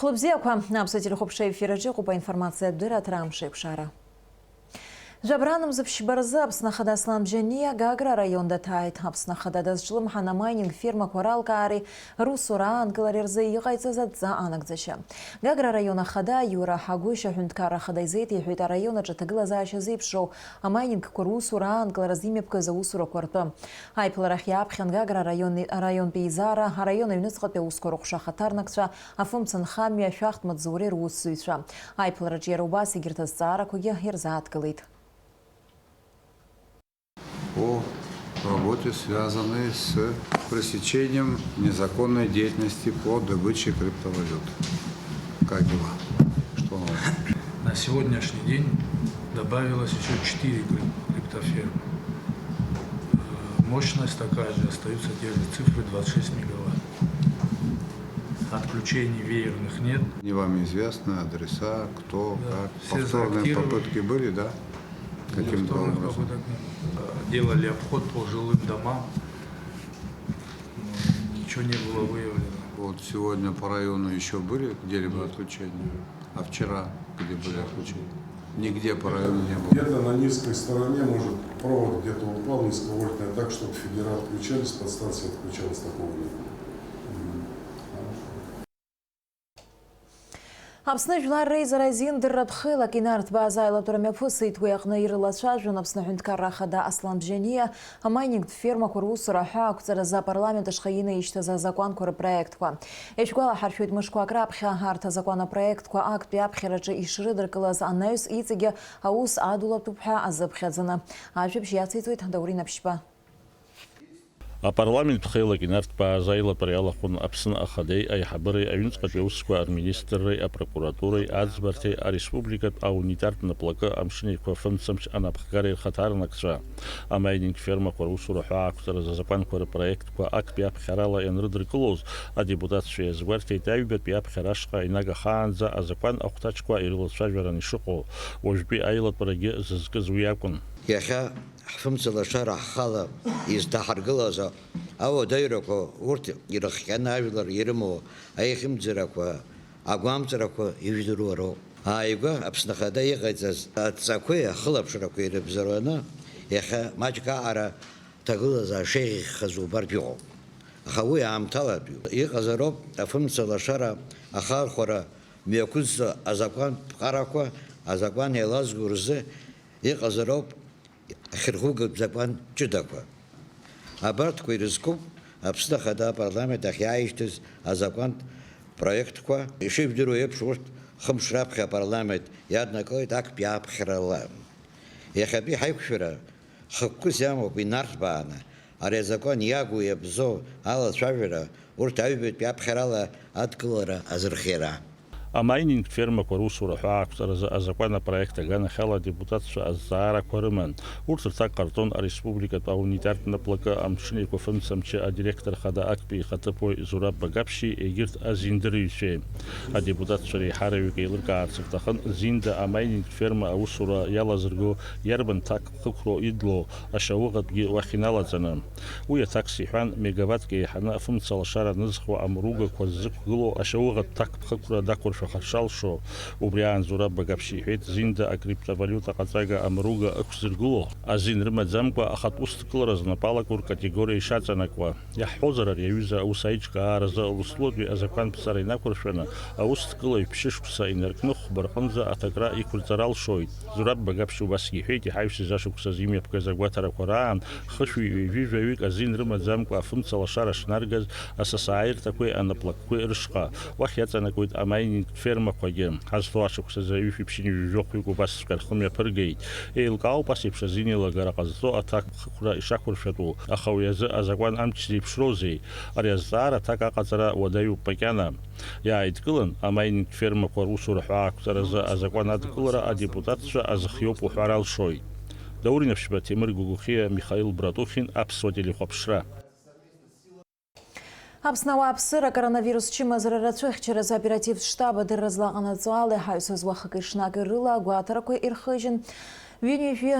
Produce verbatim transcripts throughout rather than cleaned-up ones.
Лыбзиақәа, аԥсуа телехәаԥшра ефир аҿы иҟоуп аинформациатә дырраҭара Амш еиқәшара. Жәабранмза ԥшьба рзы Аԥсны Ахада Аслан Бжьаниа Гагра араион даҭааит. Аԥсны Ахада дазҿлымҳан амайнинг фермақәа ралкаареи русура аанкылареи рзы иҟаиҵаз адҵа анагӡашьа. Гагра араион ахада Иура Ҳагәышь аҳәынҭқарра ахада изеиҭеиҳәеит араион аҿы аҭагылазаашьа зеиԥшроу амайнингқәа русура аанкыларазы имҩаԥгаз аусурақәа ртәы. Аиԥыларахь иааԥхьан Гагра араион, араионтәи еизара, араион аҩныҵҟатәи аусқәа рыҟәша ахаҭарнакцәа, афымца нхамҩа, ашәахтә маҵзуреи русзуҩцәа. Аиԥылараҿы иара убас егьырҭ азҵаарақәагьы ирзааҭгылеит. По работе, связанной с пресечением незаконной деятельности по добыче криптовалют. Как дела? Что нового? На сегодняшний день добавилось ещё четыре крип-, криптофермы. Э, мощность такая же, остаются те же цифры, двадцать шесть мегаватт. Отключений веерных нет. Не вам известно адреса, кто, да, как. Все заактированы. Повторные попытки были, да? Каким-то образом. Повторных попыток нет. Э, делали обход по жилым домам. Но ничего не было выявлено. Вот сегодня по району ещё были где-либо отключения? А вчера где были отключения? Нигде по району не было. Где-то на низкой стороне, может, провод где-то упал низковольтный, а так, чтобы фидера отключались, подстанция отключалась, такого не было. Мгм. Хорошо. Аԥсны Жәлар Реизара азин дырратә хеилак инарҭбааз аилатәара мҩаԥысит. Уи аҟны ирылацәажәон Аԥсны Аҳәынҭқарра Ахада Аслан Бжьаниа, амайнингтә фермақәа русура аҳәаа ақәҵаразы апарламент ашҟа инаишьҭыз азакәанқәа рпроектқәа. Ишәгәалаҳаршәоит, мышқәак раԥхьа арҭ азакәан апроектқәа актәи аԥхьараҿы ишрыдыркылаз анаҩс иҵегьы аус адулатәуп ҳәа азыԥхьаӡаны. Ажәабжь иациҵоит Даур Инаԥшьба. Апарламент хеилак инарҭбааз аилатәара иалахәын Аԥсны Ахадеи аиҳабыреи аҩныҵҟатәи аусқәа рминистрреи апрокуратуреи аӡбарҭеи ареспубликатә аунитартә наплакы амшын еиқәа фымцамч анапхгареи рхаҭарнакцәа. Амайнинг фермақәа русура ҳәаа ақәҵаразы азакәанқәа рпроектқәа актәи аԥхьарала ианрыдыркылоз, адепутатцәа иазгәарҭеит аҩбатәи аԥхьара ашҟа инагахаанӡа азакәан ахәҭаҷқәа ирылацәажәаран ишыҟоу, уажәтәи аилатәарагьы зызкыз уи акәын. Иахьа ҳфымцалашара ҳхала изҭаҳаргылаз ауадаҩрақәа, урҭ ирыхҟьаны ажәлар ирымоу аихьымӡарақәа, агәамҵрақәа ижәдыруа роуп. Ааигәа Аԥсны Ахада иҟаиҵаз адҵақәеи ахылаԥшрақәеи ирыбзоураны иахьа маҷк аҟара ҭагылазаашьа еиӷьхаз убартә иҟоуп. Аха уи аамҭалатәиуп. Иҟазароуп афымцалашара ахархәара мҩақәызҵо азакәантә ԥҟарақәа, азакәан еилазго рзы иҟазароуп ахьырхәыгатә закәан ҷыдақәа. Абарҭқәа ирызкуп Аԥсны Ахада апарламент ахь иааишьҭыз азакәантә проектқәа, ишыжәдыруа еиԥш, урҭ хымш раԥхьа апарламент иаднакылеит актәи аԥхьарала. Иахьатәи ҳаиқәшәара хықәкыс иамоуп инарҭбааны, ари азакәан иагу иабзоу алацәажәара, урҭ аҩбатәи аԥхьарала адкылара азырхиара. Амайнинг фермақәа русура ҳәаа ақәҵаразы азакәан апроект аганахьала адепутатцәа азҵаарақәа рыман. Урҭ рҭак ҟарҵон ареспубликатә аунитартә наплакы амшын еиқәа фымцамчы адиректор хада актәи ихаҭыԥуаҩ Зураб Багаԥшьи егьырҭ азиндырҩцәеи. Адепутатцәа реиҳараҩык еилыркаарц рҭахын, Зинда амайнинг ферма аусура иалазырго иарбан ҭакԥхықәроу идлоу ашьауӷатәгьы уахь иналаҵаны. Уи аҭакс иҳәан, мегаваттк еиҳаны афымцалашара анызхуа амругақәа ззықәгылоу ашьауӷатә ҭакԥхықәра дақәыршәахар шалшо. Убри аан Зураб Багаԥшь иҳәеит, Зинда акриптовалиута ҟаҵага амруга ықәзыргыло азин рымаӡамкәа ахатә усҭкылара знапалаку ркатегориа ишаҵанакуа. Иаҳҳәозар, ари аҩыза аус аиҿкааразы Аурыстәылатәи азакәанԥҵара инақәыршәаны, аусҭкылаҩ ԥшьышықәса инаркны хәба рҟынӡа аҭакра иқәырҵар алшоит. Зураб Багаԥшь убасгьы иҳәеит, иҳаҩсыз ашықәсазы имҩаԥгаз агәаҭарақәа раан, хышәи ҩажәи жәаҩык азин рымаӡамкәа афымцалашара шнаргаз асасааирҭақәеи анаплакқәеи рышҟа, уахь иаҵанакуеит амайнинг фермақәагьы. Ҳазҭоу ашықәсазы ҩышәи ԥшьынҩажәи жәохәҩык убасҵәҟьа рхы мҩаԥыргеит. Еилкаауп ас еиԥш азин еилагара ҟазҵо аҭакԥхықәра ишақәыршәатәу, аха уи азы азакәан амч зеиԥшроузеи? Ари азҵаара аҭак аҟаҵара уадаҩуп макьана. Иааидкылан, амайнинг фермақәа русура ҳәаа ақәҵаразы азакәан адкылара адепутатцәа азхиоуп уҳәар алшоит. Даур Инаԥшьба, Ҭемыр Гогохиа, Михаил Братухин, Аԥсуа телехәаԥшра. Аԥсны ауааԥсыра акоронавирус чымазара рацәыхьчаразы аоперативтә штаб адырра злаҟанаҵо ала иҳаҩсыз уахыки-ҽнаки рыла агәаҭарақәа ирхыжьын ҩынҩажәи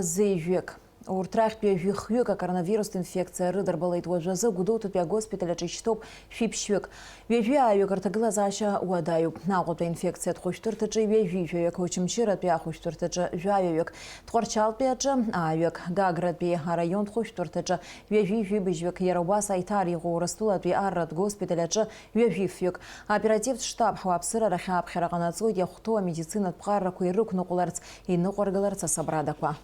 зеижәҩык. Урҭ рахьтә ҩажәи хҩык акоронавирустә инфекциа рыдырбалеит. Уажәазы Гәдоуҭатәи агоспиталь аҿы ишьҭоуп шәиԥшьҩык. Ҩажәи ааҩык рҭагылазаашьа уадаҩуп. Аҟәатәи аинфекциатә хәышәтәырҭаҿы ҩажәи жәаҩык, Очамчыратәи ахәышәтәырҭаҿы жәаҩаҩык, Тҟәарчалтәи аҿы ааҩык, Гагратәи араионтә хәышәтәырҭаҿы ҩажәи жәибжьҩык, иара убас аиҭар иҟоу Урыстәылатәи арратә госпиталь аҿы ҩажәи фҩык. Аоперативтә штаб ҳуааԥсыра рахь аԥхьара ҟанаҵоит, иахәҭоу амедицинатә ԥҟарақәа ирықәныҟәларц, иныҟәаргаларц асабрадақәа.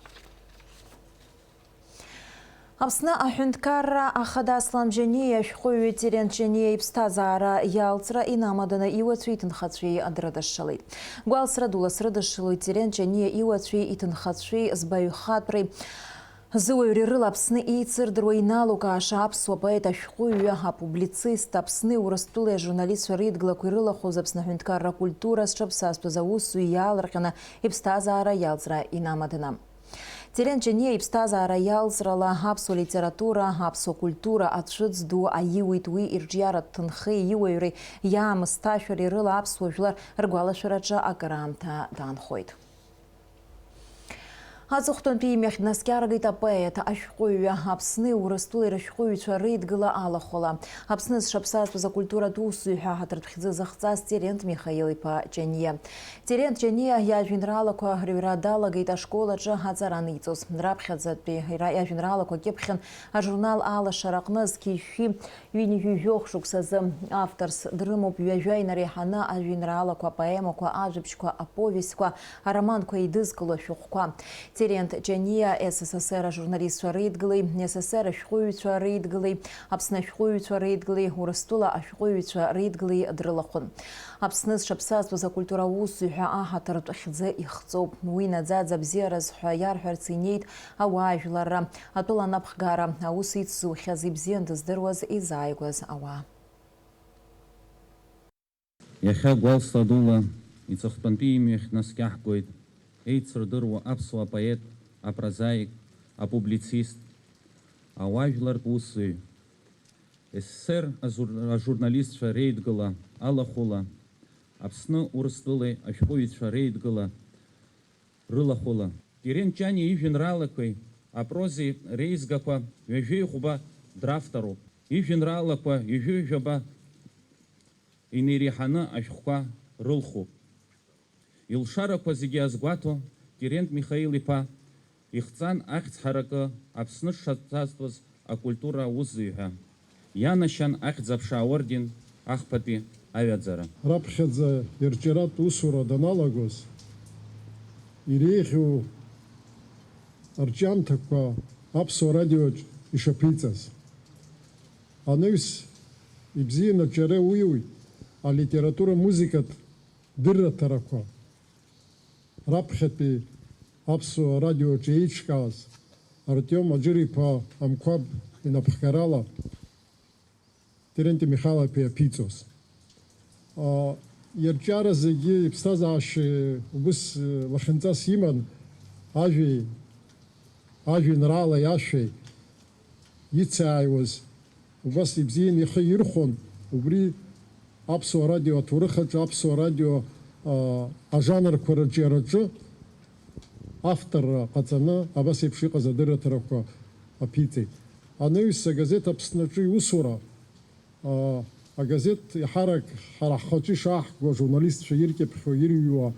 Аԥсны аҳәынҭқарра ахада Аслан Џьаниа ашәҟәыҩҩы Терент Џьаниа иԥсҭазаара иалҵра инамаданы иуацәеи иҭынхацәеи дрыдышшылеит. Гәалсра дула срыдышшылоит Терент Џьаниа иуацәеи иҭынхацәеи збаҩхатәреи зыуаҩреи рыла Аԥсны еицырдыруа иналукааша аԥсуа поет, ашәҟәыҩҩы, апублицист, Аԥсни Урыстәылеи ажурналистцәа реидгылақәа ирылахәыз Аԥсны аҳәынҭқарра акультура зҽаԥсазтәыз аусзуҩ иаалырҟьаны иԥсҭазаара иалҵра инамаданы. Терент Џьаниа иԥсҭазаара иалҵрала аԥсуа литература, аԥсуа культура ацәыӡ ду аиуит, уи ирҿиаратә ҭынхеи иуаҩреи иаамысҭашәареи рыла аԥсуа жәлар ргәалашәараҿы акыраамҭа даанхоит. Аҵыхәтәантәи имҩахь днаскьаргеит апоет, ашәҟәыҩҩы, Аԥсни Урыстәылеи рышәҟәыҩҩцәа реидгыла алахәыла. Аԥсны зҽаԥсазтәыз акультуратә усзуҩ ҳәа аҳаҭыртә хьӡы зыхҵаз Терент Михаил-иԥа Џьаниа. Терент Џьаниа иажәеинраалақәа рыҩра далагеит ашкол аҿы аҵара аниҵоз. Раԥхьаӡатәи ира-, иажәеинраалақәа кьыԥхьын ажурнал Алашара аҟны зқьи жәшәи ҩынҩажәи жәохә шықәсазы. Авторс дрымоуп ҩажәа инареиҳаны ажәеинраалақәа, апоемақәа, ажәабжьқәа, аповестьқәа, ароманқәа еидызкыло ашәҟәқәа. Терент Џьаниа С С С Р ажурналистцәа реидгылеи, С С С Р ашәҟәыҩҩцәа реидгылеи, Аԥсны ашәҟәыҩҩцәа реидгылеи, Урыстәыла ашәҟәыҩҩцәа реидгылеи дрылахәын. Аԥсны зҽаԥсазтәыз акультура аусзуҩ ҳәа аҳаҭыртә хьӡы ихҵоуп. Уи наӡаӡа бзиараз ҳәа иарҳәарц инеит ауаажәларра, атәыла анапхгара, аус ицзухьаз, ибзиан дыздыруаз, изааигәаз ауаа. Иахьа Гәалсла дула иҵыхәтәантәи имҩахь днаскьаҳгоит еицырдыруа аԥсуа поет, апрозаик, апублицист, ауаажәлартә усзуҩ, С С С Р азур-, ажурналистцәа реидгыла алахәыла, Аԥсны Урыстәылеи ашәҟәыҩҩцәа реидгыла рылахәыла. Терент Џьаниа ижәеинраалақәеи апрозеи реизгақәа ҩажәеи хәба дравторуп. Ижәеинраалақәа ҩажәи жәаба инеиреиҳаны ашәҟәқәа рылхуп. Илшарақәа зегьы азгәаҭо Терент Михаил-иԥа ихҵан ахьӡ ҳаракы Аԥсны зҽаԥсазтәыз акультура аусзуҩ ҳәа. Ианашьан Ахьӡ-аԥша аорден ахԥатәи аҩаӡара. Раԥхьаӡа ирҿиаратә усура даналагоз, иреиӷьу арҿиамҭақәа Аԥсуа радиоаҿ ишаԥиҵаз. Анаҩс ибзианы аҿиара уиуит алитература-музыкатә дырраҭарақәа. Раԥхьатәи Аԥсуа радиоаҿы еиҿкааз Артиом Аџыр-иԥа Амқәаб инапхгарала Терент Михайлов-иԥа иаԥиҵоз. А, ирҿиара зегьы иԥсҭазаашьа убыс, э, лахьынҵас иман, ажәеи, ажәеинраалеи ашәеи ицааиуаз убас ибзианы ихы ирхәон, убри Аԥсуа радио аҭоурых аҿы, Аԥсуа радио, а, ажанрқәа рыҿиараҿы авторра ҟаҵаны, абас еиԥш иҟаз адырраҭарақәа аԥиҵеит. Анаҩс агазеҭ Аԥсны аҿы иусура, а, агазеҭ иаҳарак ҳара ҳхаҿы ишааҳго, ажурналистцәа иркьыԥхьу, ирҩуа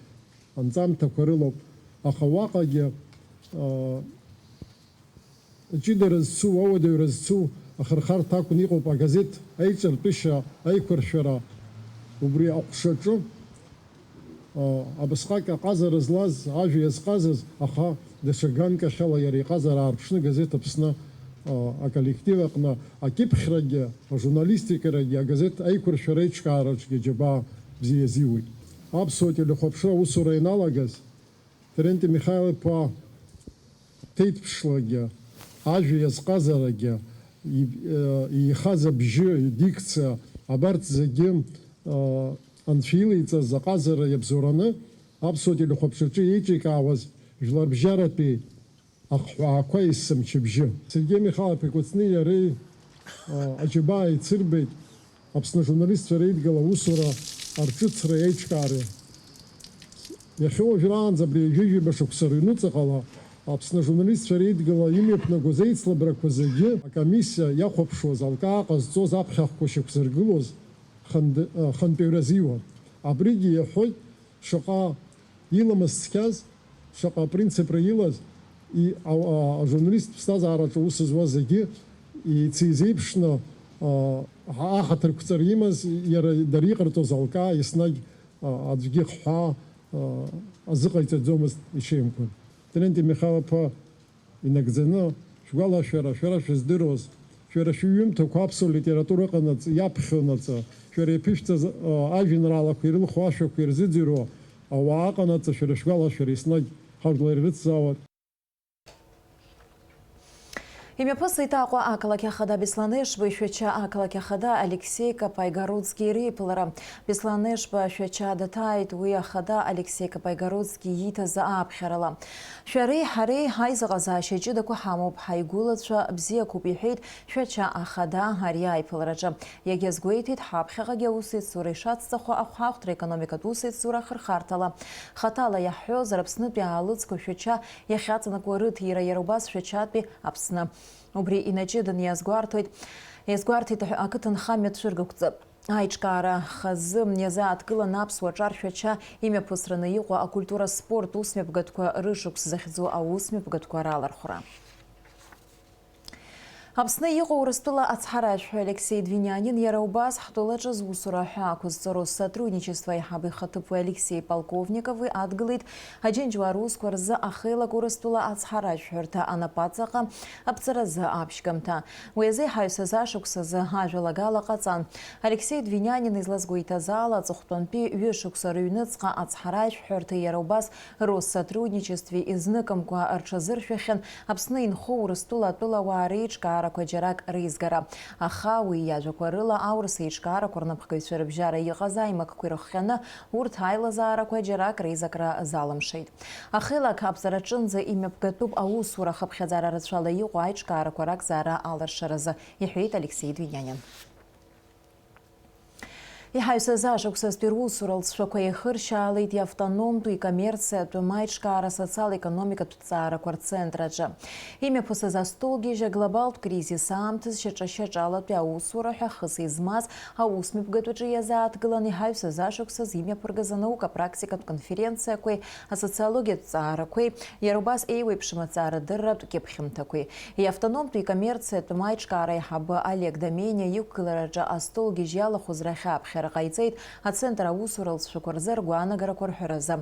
анҵамҭақәа рылоуп, аха уаҟагьы, а, ҷыдара зцу, ауадаҩра зцу ахырхарҭа акәны иҟоуп агазеҭ аиҿартәышьа, аиқәыршәара. Убри аҟәшаҿы, а, абасҟак аҟазара злаз, ажәа иазҟазаз, аха даҽа ганкахьала иара иҟазара аарԥшны газеҭ Аԥсны, а, аколлектив аҟны акьыԥхьрагьы, ажурналистикарагьы, агазеҭ аиқәыршәара аиҿкаараҿгьы аџьабаа бзиа иазиуит. Аԥсуа телехәаԥшра аусура ианалагаз, Терент Михаил-иԥа ҭеиҭԥшлагьы, ажәа иазҟазарагьы, иб-, э, иихаз абжьы, идикциа, абарҭ зегьы, э, анцәа илеиҵаз аҟазара иабзоураны, аԥсуа телехәаԥшраҿы еиҿикаауаз жәларбжьаратәи ахҳәаақәа есымчыбжьы. Сергеи Михайлов-иԥа Кәыҵниа иареи, а, аџьабаа еицырбеит Аԥсны ажурналистцәа реидгыла аусура арҿыцра, аиҿкаара. Иахьа уажәраанӡа абри ҩажәижәаба шықәса рыҩнуҵаҟала Аԥсны ажурналистцәа реидгыла имҩаԥнагоз еицлабрақәа зегьы акомиссиа иахәаԥшуаз, алкаа ҟазҵоз аԥхьахәқәа шьақәзыргылоз ханд-, хантәаҩра азиуан. Абригьы иаҳәоит, шаҟа иламыс цқьаз, шаҟа апринципра илаз, и-, а-, а-, ажурналисттә ԥсҭазаараҿы аус зуаз зегьы еицеизеиԥшны, а, аҳаҭырқәҵара имаз, иара, дара иҟарҵоз алкаа еснагь, а, аӡәгьы хҳәаа, а, азыҟаиҵаӡомызт ишеимкәа. Терентий Михаил-иԥа инагӡаны, шәгәалашәара, шәара шәыздыруаз, шәара шәыҩымҭақәа аԥсуа литература ыҟанаҵ-, иаԥхьонаҵы, шәара иаԥышәҵаз, а, ажәеинраалақәа ирылху ашәақәа ирзыӡырҩуа ауаа ыҟанаҵы, шәара шәгәалашәара еснагь ҳажәлар ирыцзаауан. Имҩаԥысит Аҟәа ақалақь ахада Беслан Ешба Шәача ақалақь ахада Алексеи Капаигородски реиԥылара. Беслан Ешба Шәача даҭааит уи ахада Алексеи Капаигородски ииҭаз ааԥхьарала. Шәареи ҳареи ҳаизыҟазаашьа ҷыдақәа ҳамоуп, ҳаигәылацәа бзиақәоуп, иҳәеит Шәача ахада ари аиԥылараҿы. Иагьазгәеиҭеит, ҳаԥхьаҟагьы аусеицура ишацҵахо ахәаахәҭра економикатә усеицура ахырхарҭала. Хаҭала иаҳҳәозар, Аԥснытәи аалыҵқәа Шәача иахьаҵанакуа рыҭира иара убас Шәачатәи Аԥсны. Убри инаҷыданы иазгәарҭоит, иазгәарҭеит ақыҭанхамҩа цәыргақәҵа. Аиҿкаара хазы иазааҭгылан аԥсуа ҿар Шәача имҩаԥысраны иҟоу акультура спорт усмҩаԥгатәқәа рышықәс захьӡу аусмҩаԥгатәқәа ралархәра. Аԥсны иҟоу Урыстәыла ацҳаражәҳәаҩ Алексеи Двинянин иара убас ҳтәылаҿы зусура ҳәа ақәызҵо Россотрудничество аиҳабы ихаҭыԥуаҩ Алексеи Полковникови адгылеит Аџьынџьуаа русқәа рзы ахеилак Урыстәыла ацҳаражәҳәарҭа анапаҵаҟа аԥҵаразы аԥшьгамҭа. Уи азы иҳаҩсыз ашықәсазы ажәалагала ҟаҵан. Алексеи Двинянин излазгәеиҭаз ала, аҵыхәтәантәи ҩышықәса рыҩныҵҟа ацҳаражәҳәарҭеи иара убас Россотрудничествеи изныкымкәа рҽазыршәахьан Аԥсны инхо Урыстәыла атәылауаа реиҿкаарақәа џьарак реизгара. Аха уи иажәақәа рыла аурыс еиҿкаарақәа рнапхгаҩцәа рыбжьара иҟаз аимакқәа ирыхҟьаны, урҭ аилазаарақәа џьарак реизакра залымшеит. Ахеилак аԥҵараҿынӡа имҩаԥгатәуп аусура хыԥхьаӡара рацәала иҟоу аиҿкаарақәа ракзаара алыршаразы, иҳәеит Алексеи Двинянин. Иҳаҩсыз ашықәсазтәи русура лҵшәақәа еихыршьаалеит иавтономтәу икоммерциатәым аиҿкаара социал-економикатә ҭҵаарақәа рцентр аҿы. Имҩаԥысыз астолгьежь аглобалтә кризис аамҭазы шьаҿа-шьаҿалатәи аусура ҳәа хыс измаз аусмҩаԥгатәаҿы иазааҭгылан иҳаҩсыз ашықәсаз имҩаԥыргаз анаука-практикатә конференциақәеи асоциологиатә ҭҵаарақәеи, иара убас еиуеиԥшым аҭҵаарадырратә кьыԥхьымҭақәеи. Иавтономтәи икоммерциатәым аиҿкаара аиҳабы Олег Домениа иқәгылараҿы астолгьежь иалахәыз рахьааԥхьара ҟаиҵеит ацентр аусура лҵшәақәа рзы ргәаанагарақәа рҳәаразы.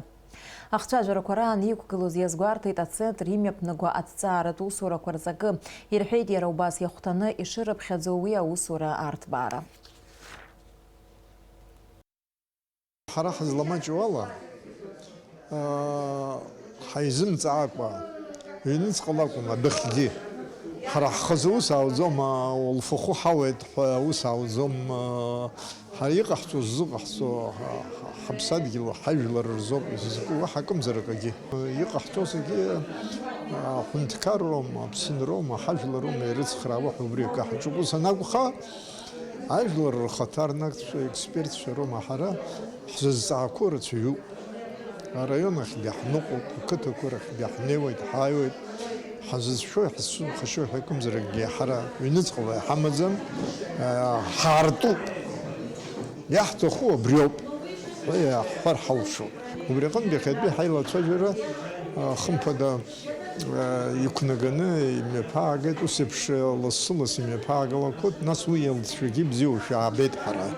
Ахцәажәарақәа раан иқәгылоз иазгәарҭеит ацентр имҩаԥнаго аҭҵааратә усурақәа рҵакы. Ирҳәеит иара убас иахәҭаны ишырыԥхьаӡо уи аусура арҭбаара. Ҳара ҳзыламаҷу ала, аа, ҳаизымҵаакәа, ҩныҵҟала акәым, адәахьгьы. Ҳара ҳхазы ус ауӡом, аа, улфахәы ҳауеит ҳәа ус ауӡом, аа, ҳара иҟаҳҵо, ззыҟаҳҵо, ҳа-, ҳаԥсадгьыл, ҳажәлар рзоуп изызку, уаҳа акымзар акагьы. Иҟаҳҵо зегьы, аа, аҳәынҭқарроума, аԥсынроума, ҳажәлароума ирыцхраауа ҳәа убри акы ҳаҿуп. Ус анакәха, ажәлар рхаҭарнакцәа, експертцәа роума ҳара ҳзызҵаақәо рацәаҩуп. Араион ахьгьы ҳныҟәоит, ақыҭақәа рахьгьы ҳнеиуеит, ҳааиуеит. Ҳазыцәшәо, ҳазцәыԥхашьо ҳәа акымзаракгьы ҳара ҩныҵҟала иҳамаӡам, аа, ҳаартуп. Иаҳҭаху абриоуп ҳәа иаҳҳәар ҳалшоит. Убри аҟынтә иахьатәи ҳаилацәажәара, аа, хымԥада, аа, иқәнаганы имҩаԥаагеит, ус еиԥш лассы-ласс имҩаԥаагалақәоит, нас уи алҵшәагьы бзиоушәа аабеит ҳара.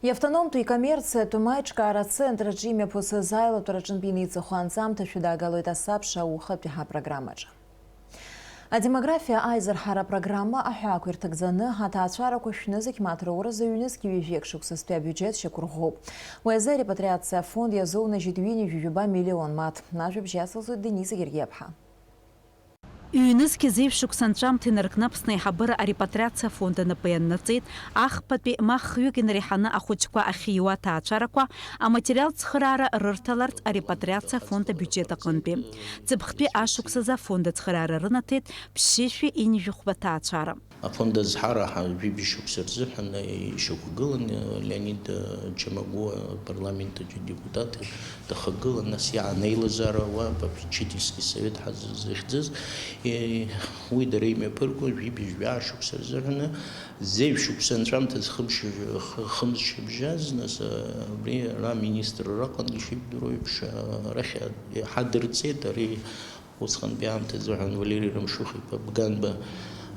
Иавтономтәи икоммерциатәым аиҿкаара ацентр аҿы имҩаԥысыз аилатәараҿынтә иниҵахо анҵамҭа шәыдаагалоит асабша аухатәи ҳапрограммаҿы. Адемографиа аизырҳара апрограмма аҳәаақәа ирҭагӡаны, аҭаацәарақәа шәнызқь мааҭ роуразы ҩнызқь ҩажәеик шықәсазтәи абиуџьет шьақәырӷәӷәоуп. Уи азы арепатриациа афонд иазоунажьит ҩынҩажәи жәаба миллион мааҭ. Ажәабжь иацылҵоит Денис Гергиаԥҳа. Ҩнызқь зеижә шықәса анҵәамҭа инаркны Аԥсны аиҳабыра арепатриациа афонд анапы ианнаҵеит, ахԥатәи ма хҩык инареиҳаны ахәыҷқәа ахьиуа аҭаацәарақәа аматериалтә цхыраара рырҭаларц арепатриациа афонд абиуџьет аҟынтәи. Ҵыԥхтәи ашықәсазы афонд ацхыраара рынаҭеит ԥшьышәи ҩынҩажәи хәба ҭаацәара. Афонд азҳара ҳа-, жәибжь шықәса рзыҳәан ишьақәгылан, Леонид Чамагәуа, апарламент аҿы адепутат дахагылан, нас иаан аилазаара ауа попечительский совет ҳаззыхьӡыз, е, уи дара имҩаԥырго, жәибжь жәаа шықәса рзыҳәан, зеижә шықәса анҵәамҭаз хымш-, х-, хымз шьыбжьаз, нас, а, абри ара аминистрра аҟан, ишибдыруа еиԥш, а, арахь, а, иҳадырҵеит, ари Усҟантәи аамҭазы ҳәа Валери Рамшух-иԥа Бганба,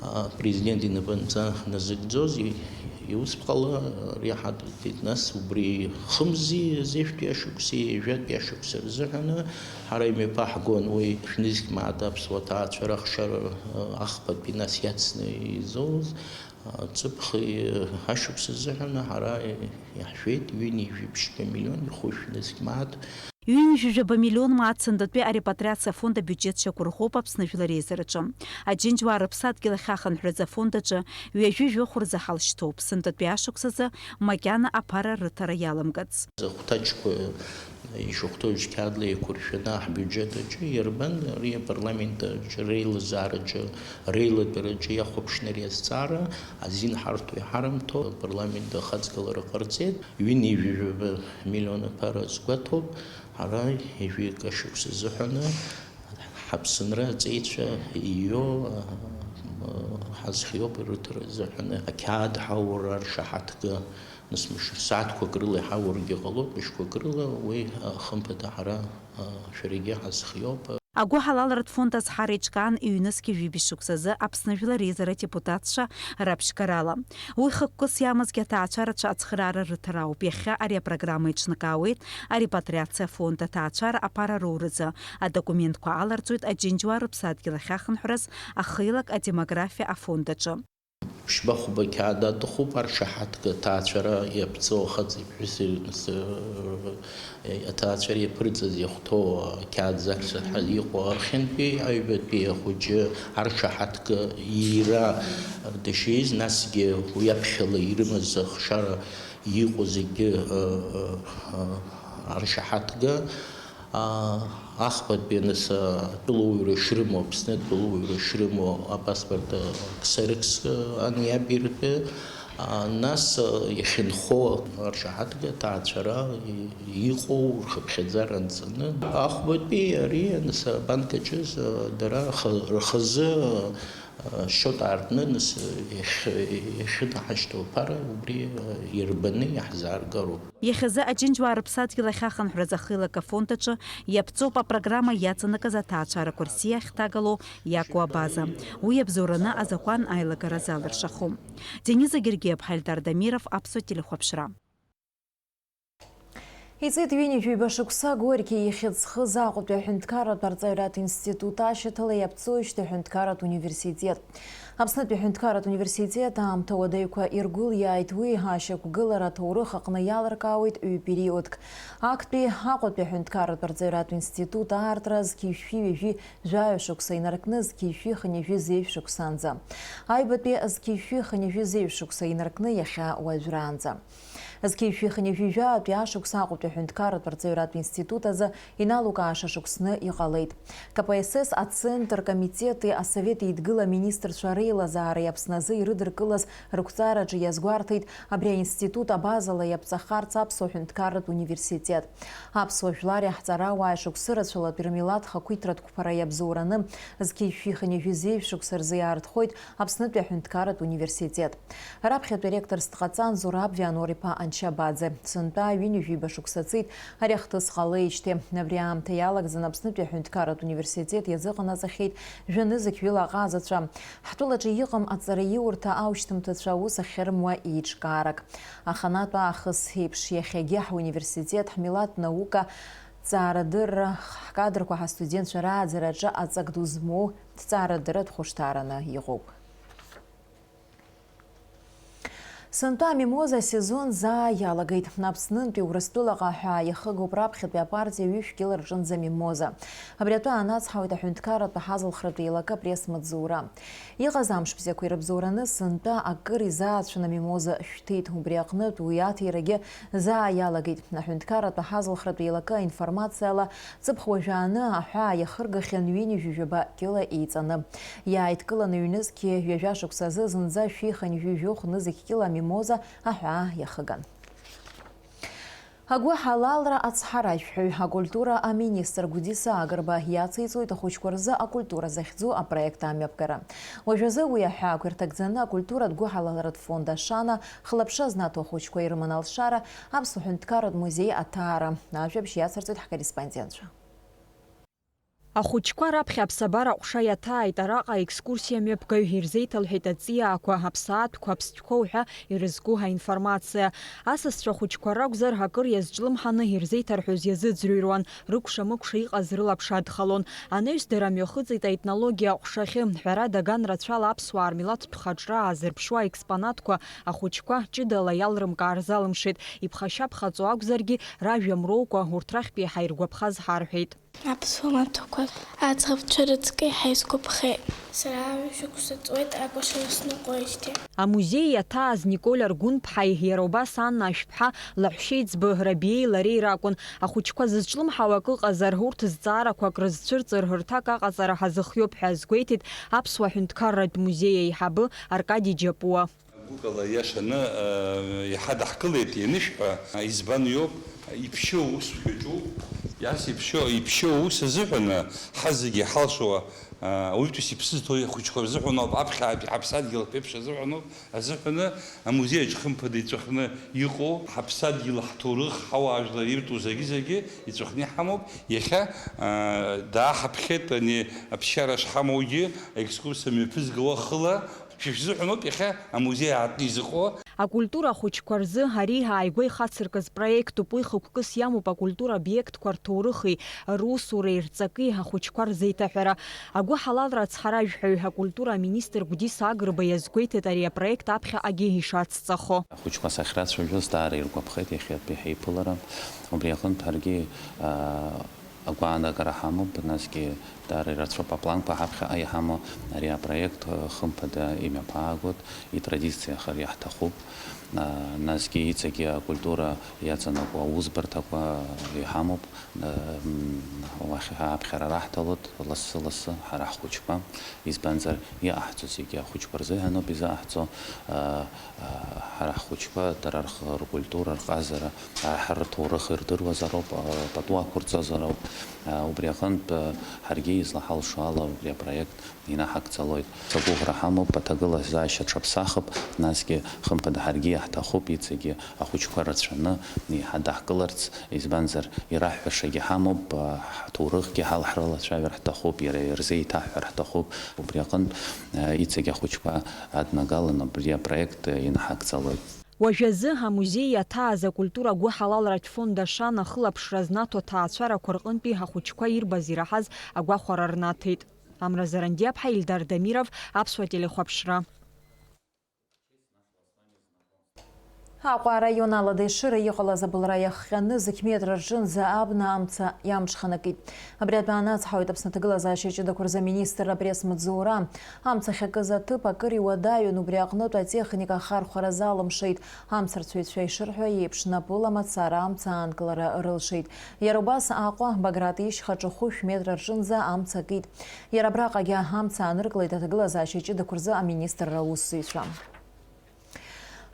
а, президент инапынҵа назыгӡоз и-, иусԥҟала ари ҳадырҵеит. Нас убри хымзи зеижәтәи ашықәси ҩажәатәи ашықәса рзыҳәаны ҳара имҩаԥаҳгон уи шәнызқь мааҭ аԥсуа ҭаацәара ахшара, а, ахԥатәи нас иацны изоуз, а, ҵыԥх ашықәс азыҳәаны ҳара иаҳшәеит ҩынҩажәи ԥшьба миллион иху шәнызқь мааҭ. Ҩынҩажәи жәаба миллион мааҭ сынтәатәи арепатриациа афонд абиуџьет шьақәырӷәӷәоуп Аԥсны жәлар реизараҿы. Аџьынџьуаа рыԥсадгьыл ахь ахынҳәразы афонд аҿы ҩажәи жәохә рзы ҳалшьҭоуп, сынтәатәи ашықәс азы макьана аԥара рыҭара иаламгац. Ахәҭаҷқәа ишахәҭоу қьаадла еиқәыршәаны ҳбиуџьет аҿы ирбан, ари апарламент аҿы реилазаараҿы, реилатәараҿы иахәаԥшны ари азҵаара азин ҳарҭо иҳарымҭо апарламент ахаҵгылара ҟарҵеит. Ҩынҩажәи жәаба миллион аԥара азгәаҭоуп. Ҳара ҩажәи акы шықәса азыҳәаны ҳаԥсынра аҵеицәа иио, а, ҳазхиоуп ирыҭара азыҳәаны. Ақьаад ҳаура, ршаҳаҭга, нас мыш-, сааҭқәак рыла иҳаургьы ҟалоит, мышқәак рыла уи, а, хымԥада ҳара, а, шәарагьы ҳазхиоуп. Агәыҳалалратә фонд азҳара еиҿкаан ҩнызқьи жәибжь шықәсазы Аԥсны Жәлар Реизара адепутатцәа раԥшьгарала. Уи хықәкыс иамазгьы аҭаацәарацәа ацхыраара рыҭара ауп. Иахьа ари апрограмма еиҿнакаауеит арепатриациа афонд аҭаацәара аԥара роуразы. Адокументқәа аларҵоит Аџьынџьуаа рыԥсадгьыл ахь ахынҳәраз ахеилак адемографиа афонд аҿы. Ԥшьба-хәба қьаад аҭахуп, аршаҳаҭга аҭаацәара иаԥҵоу ахаҵеи ԥҳәыси рныс, э, аҭаацәара иаԥырҵаз иахәҭоу ақьаад заксаҳа иҟоу ахьынтәи аҩбатәи ахәыҷы аршаҳаҭга иира дышиз, насгьы уи аԥхьала ирымаз ахшара иҟоу зегьы, э, э, э, аршаҳаҭга, а, ахԥатәи аныс, а, атәылауаҩра шрымоу, Аԥсны атәылауаҩра шрымоу апаспорт, а, ксерокс, а, ан иабиртәы, а, нас, а, иахьынхо аршаҳаҭга аҭаацәара и-, иҟоу рхыԥхьаӡара анҵаны. Ахәбатәи ари аныс абанк аҿы, а, дара рхы-, рхазы, а, счет аартны, нас, а, иахь-, иахьынаҳашьҭоу аԥара убри, а, ирбаны иаҳзааргароуп. Иахьазы Аџьынџьуаа рыԥсадгьыл ахь ахынҳәраз ахеилак афонд аҿы иаԥҵоуп апрограмма иаҵанакыз аҭаацәарақәа рсиа ахьҭагало иакәу абаза. Уи иабзоураны азакәан аилагара залыршахом. Дениза Гергиева, Ҳаилдар Дамиров, Аԥсуа телехәаԥшра. Иҵит ҩынҩажәи жәаба шықәса Горки ихьӡ зхыз Аҟәатәи аҳәынҭқарратә арҵаҩратә институт ашьаҭала иаԥҵоижьҭеи аҳәынҭқарратә университет. Аԥснытәи аҳәынҭқарратә университет аамҭа уадаҩқәа иргәылиааит уи, ашьақәгылара аҭоурых аҟны иалыркаауеит ҩ-периодк. Актәи Аҟәатәи аҳәынҭқарратә арҵаҩратә институт аартра зқьи жәшәи ҩажәи жәаҩа шықәса инаркны зқьи жәшәи хынҩажәи зеижә шықәсанӡа. Аҩбатәи зқьи жәшәи хынҩажәи зеижә шықәса инаркны иахьа уажәраанӡа. Зқьи жәшәи хынҩажәи жәаатәи ашықәс Аҟәатәи аҳәынҭқарратә арҵаҩратә институт азы иналукааша шықәсны иҟалеит. К П С С ацентр комитети асовет еидгыла аминистрцәа реилазаареи Аԥсны азы ирыдыркылаз рықәҵараҿы иазгәарҭеит абри аинститут абазала иаԥҵахарц Аԥсуа ҳәынҭқарратә университет. Аԥсуа жәлари аҳҵарауааи шықәсы рацәалатәи рмилаҭ хақәиҭратә қәԥара иабзоураны зқьи жәшәи хынҩажәи зеижә шықәса рзы иаартхоит Аԥснытәи аҳәынҭқарратә университет. Раԥхьатәи ректорс дҟаҵан Зураб Вианор-иԥа Анчабаӡе. Сынтәа ҩынҩажәи жәаба шықәса ҵит ари ахҭыс ҟалеижьҭеи. Абри аамҭа иалагӡан Аԥснытәи аҳәынҭқарратә университет иазыҟанаҵахьеит жәанызқь жәыла аҟазацәа. Ҳтәылаҿы иҟам аҵараиурҭа аушьҭымҭацәа аус ахьырмуа еиҿкаарак. Аханатә аахыс еиԥш иахьагьы ҳуниверситет ҳмилаҭ наука ҭҵаарадырра, ҳкадрқәа ҳастудентцәа рааӡараҿы аҵак ду змоу ҭҵаарадырратә хәышҭаараны иҟоуп. Сынтәа амимоза асезон заа иалагеит. Аԥснынтәи Урыстәылаҟа ҳәа иахыгоуп раԥхьатәи апартиа ҩышә кьыла рҿынӡа амимоза. Абри атәы аанацҳауеит аҳәынҭқарратә ҳазалхратә еилакы апресс-маҵзура. Иҟаз амш бзиақәа ирыбзоураны сынтәа акыр изаацәаны амимоза шәҭит, убри аҟнытә уи аҭирагьы заа иалагеит. Аҳәынҭқарратә ҳазалхратә еилакы аинформациала, ҵыԥх уажәааны аҳәаа иахыргахьан ҩынҩажәи жәаба кьыла еиҵаны. Иааидкыланы ҩнызқьи ҩажәа шықәса азы зынӡа шәихынҩажәи жәохә нызқь кьыла амимоза аҳәаа иахыган. Агәыҳалалра ацҳаражәҳәаҩ, акультура аминистр Гәдиса Агрба иациҵоит ахәыҷқәа рзы акультура захьӡу апроект амҩаԥгара. Уажәазы уи аҳәаақәа ирҭагӡаны акультуратә гәыҳалалратә фонд Ашана хылаԥшра знаҭо ахәыҷқәа ирыман алшара Аԥсуа ҳәынҭқарратә музеи аҭаара. Ажәабжь иацырҵоит ҳкорреспондентцәа. Ахәыҷқәа раԥхьа аԥсабара аҟәша иаҭааит, араҟа аекскурсиа мҩаԥгаҩ ирзеиҭалҳәеит аҵиаақәа, аԥсаатәқәа, аԥстәқәа уҳәа ирызку аинформациа. Асасцәа хәыҷқәа ракәзар, акыр иазҿлымҳаны ирзеиҭарҳәоз иазыӡырҩуан, рыкәша-мыкәша иҟаз рылаԥш адхалон. Анаҩс дара мҩахыҵит аетнологиа аҟәшахьы. Ҳәарада, ган рацәала аԥсуаа рмилаҭтә хаҿра аазырԥшуа аекспонатқәа ахәыҷқәа ҷыдала иалрымкаар залымшеит. Иԥхашьа-ԥхаҵо акәзаргьы, ражәа мроукәа, урҭ рахьтә еиҳа иргәаԥхаз ҳарҳәеит. Аԥсуа маҭәақәа аӡӷабцәа рыҵкы иаҳа исгәаԥхеит. Сара ҩажәа шықәса ҵуеит акәашара сныҟәоижьҭеи. Амузеи иаҭааз Николь Аргәынԥҳаи иара убас Анна Ашәԥҳа лаҳәшьеиҵбы Рабиеи лареи ракәын. Ахәыҷқәа зызҿлымҳау акы ыҟазар, урҭ зҵаарақәак рызцәырҵыр, рҭак аҟаҵара ҳазыхиоуп ҳәа азгәеиҭеит Аԥсуа ҳәынҭқарратә музеи аиҳабы Аркади Џьапуа. Гәыкала, иашаны, э, иҳадаҳкылеит ианышәҳәа, избан иоуп, иԥшьоу ус хәыҷуп, иарс иԥшьоу, иԥшьоу ус азыҳәан, ҳа зегьы иҳалшо, э, ауаҩытәыҩса иԥсы зҭоу ахәыҷқәа рзыҳәан ауп, аԥхьаатәи ҳаԥсадгьыл ахԥеиԥш азыҳәан ауп, азыҳәан амузеи аҿы хымԥада иҵәахны иҟоу, ҳаԥсадгьыл, ҳҭоурых, ҳауаажәлар иртәу зегьы-зегьы иҵәахны иҳамоуп. Иахьа, э, дааҳаԥхьеит, ани аԥсшьара шҳамоугьы, аекскурсиа мҩаԥызгауа хыла, Шәышәзыҳәаноуп иахьа амузеи аартны изыҟоу. Акультура ахәыҷқәа рзы ари ааигәа ихацыркыз проектуп. Уи хықәкыс иамоуп акультура обиектқәа рҭоурыхи русуреи рҵаки ахәыҷқәа рзеиҭаҳәара. Агәыҳалалра ацҳаражәҳәаҩ, акультура аминистр Гәдиса Агрба иазгәеиҭеит ари апроект аԥхьаҟагьы ишацҵахо. Ахәыҷқәа сахьрацәажәоз даара иргәаԥхеит иахьатәи ҳаиԥылара. Убри аҟынтә ҳаргьы, аа, агәаанагара ҳамоуп, насгьы даара ирацәоуп апланқәа ҳаԥхьаҟа иҳамоу ари апроект, хымԥада имҩаԥаагоит, итрадициахар иаҳҭахуп. Насгьы иҵегьы акультура иаҵанакуа аусбарҭақәа иҳамоуп. Уахь аԥхьара раҳҭалоит лассы-лассы ҳара ҳхәыҷқәа, избанзар, иҟаҳҵо зегьы ахәыҷқәа рзыҳәаноуп изыҟаҳҵо. Ҳара ҳхәыҷқәа дара рх-, ркультура, рҟазара, ҳа рҭоурых ирдыруазароуп, пату ақәырҵозароуп. Убри аҟынтә, ҳаргьы излаҳалшо ала убри апроект инаҳагӡалоит. Сгәыӷра ҳамоуп, аҭагылазаашьа ҽаԥсахып, насгьы, хымԥада, ҳаргьы иаҳҭахуп иҵегьы ахәыҷқәа рацәаны иҳадаҳкыларц, избанзар, ираҳҳәашагьы ҳамоуп, ҳҭоурыхгьы ҳал-, ҳрылацәажәар ҳҭахуп, иара ирзеиҭаҳҳәар ҳҭахуп. Убри аҟынтә, иҵегь ахәыҷқәа аднагалан абри апроект инаҳагӡалоит. Уажәазы амузеи иаҭааз акультура гәыҳалалратә фонд Ашана ахылаԥшра знаҭо аҭаацәарақәа рҟынтәи ахәыҷқәа ирбаз ираҳаз агәахәара рнаҭеит. Амра Зарандиаԥҳа, Ильдар Дамиров, Аԥсуа телехәаԥшра. Аҟәа араион Алада Ешыра иҟалаз абылра иахҟьаны зықь метра рҿынӡа абна амца иамҽханакит. Абри атәы аанацҳауеит Аԥсны аҭагылазаашьа ҷыдақәа рзы аминистрра апресс-маҵзура. Амца ахьакыз аҭыԥ акыр иуадаҩын, убри аҟнытә атехника ахархәара залымшеит. Амцарцәаҩцәа ишырҳәо еиԥш, напыла мацара амца аанкылара рылшеит. Иара убас Аҟәа, Баграт ишьха ҿахәы шә-метра рҿынӡа амца акит. Иара абраҟагьы амца ааныркылеит аҭагылазаашьа ҷыдақәа рзы аминистрра аусзуҩцәа.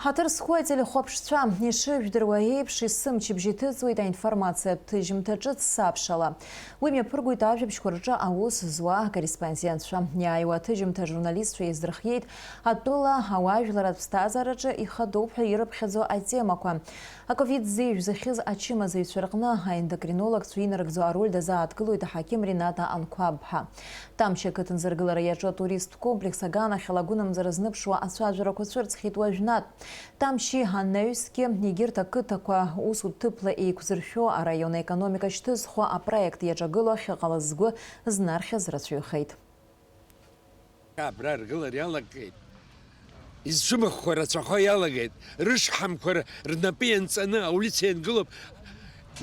Ҳаҭыр зқәу ателехәаԥшцәа ишыжәдыруа еиԥш, есымчыбжь иҭыҵуеит аинформациатә ҭыжьымҭа ҿыц Сабшала. Уи мҩаԥыргоит ажәабжьқәа рҿы аус зуа акорреспондентцәа. Иааиуа аҭыжьымҭа ажурналистцәа иаздырхиеит атәыла ауаажәларратә ԥсҭазаараҿы ихадоуп ҳәа ирыԥхьаӡо атемақәа. Аковид зеижә зыхьыз ачымазаҩцәа рҟны аендокринологцәа инарыгӡо ароль дазааҭгылоит аҳақьым Рената Анқәаб-ԥҳа. Тамшьи ақыҭан зыргылара иаҿу атуристтә комплекс аганахьала агәынамӡара зныԥшуа ацәажәарақәа цәырҵхьеит уажәнатә. Тамшьи анаҩсгьы егьырҭ ақыҭақәа усутә ҭыԥла еиқәзыршәо араион аекономика шьҭызхуа апроект иаҿагыло ахьыҟалаз згәы знархьыз рацәаҩхеит. Абра ргылара иалагеит. Изцәымӷқәа рацәахо иалагеит. Рышҳамқәа р-, рнапы ианҵаны аулица иангылоуп.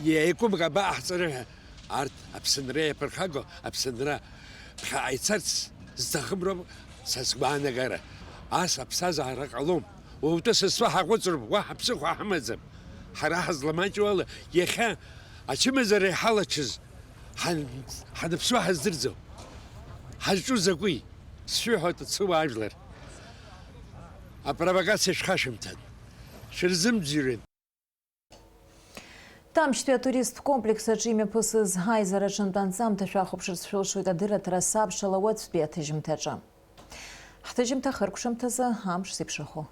Еиқәымк абаҟаҳҵара ҳәа. Арҭ Аԥсынра иаԥырхагоу, Аԥсынра ԥхьаҟа ицарц зҭахым роуп са сгәаанагара. Ас аԥсҭазаара ҟалом. Уаҵәы сасцәа ҳаҟәыҵроуп, уаҳа ԥсыхәа ҳамаӡам. Ҳара ҳазламаҷу ала, иахьа ачымазара иҳалачыз ҳан-, ҳаныԥсуа ҳаздырӡом. Ҳазҿу закәи? Сшәыҳәоит, ацыуаажәлар, апровокациа шәхашәымҭан, шәырзымӡырҩын. Ҭамшьтәи атуристтә комплекс аҿы имҩаԥысыз аизараҿынтә анҵамҭа шәахәаԥшырц шәылшоит адырраҭара Сабшала уаҵәтәи аҭыжьымҭаҿы. Ҳҭыжьымҭа хыркәшамҭазы амш зеиԥшрахо.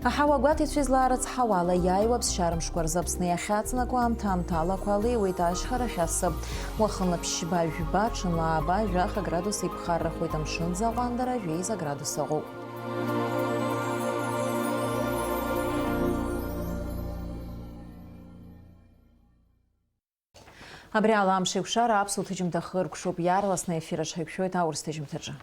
Аҳауа гәаҭеицәа излаарыцҳауа ала, иааиуа аԥсшьара мшқәа рзы Аԥсны иахьаҵанакуа аамҭа аамҭалақәа алеиуеит, ашьхарахь асы уахынла ԥшьба жәба, ҽынла ааба жәаха градус иԥхаррахоит, амшын аӡы аҟәандара жәеиза градус ыҟоуп. Абри ала амш еиқәшара аԥсуа ҭыжьымҭа хыркәшоуп, иаарласны аефир аҿы ҳаиқәшәоит аурыс ҭыжьымҭаҿы.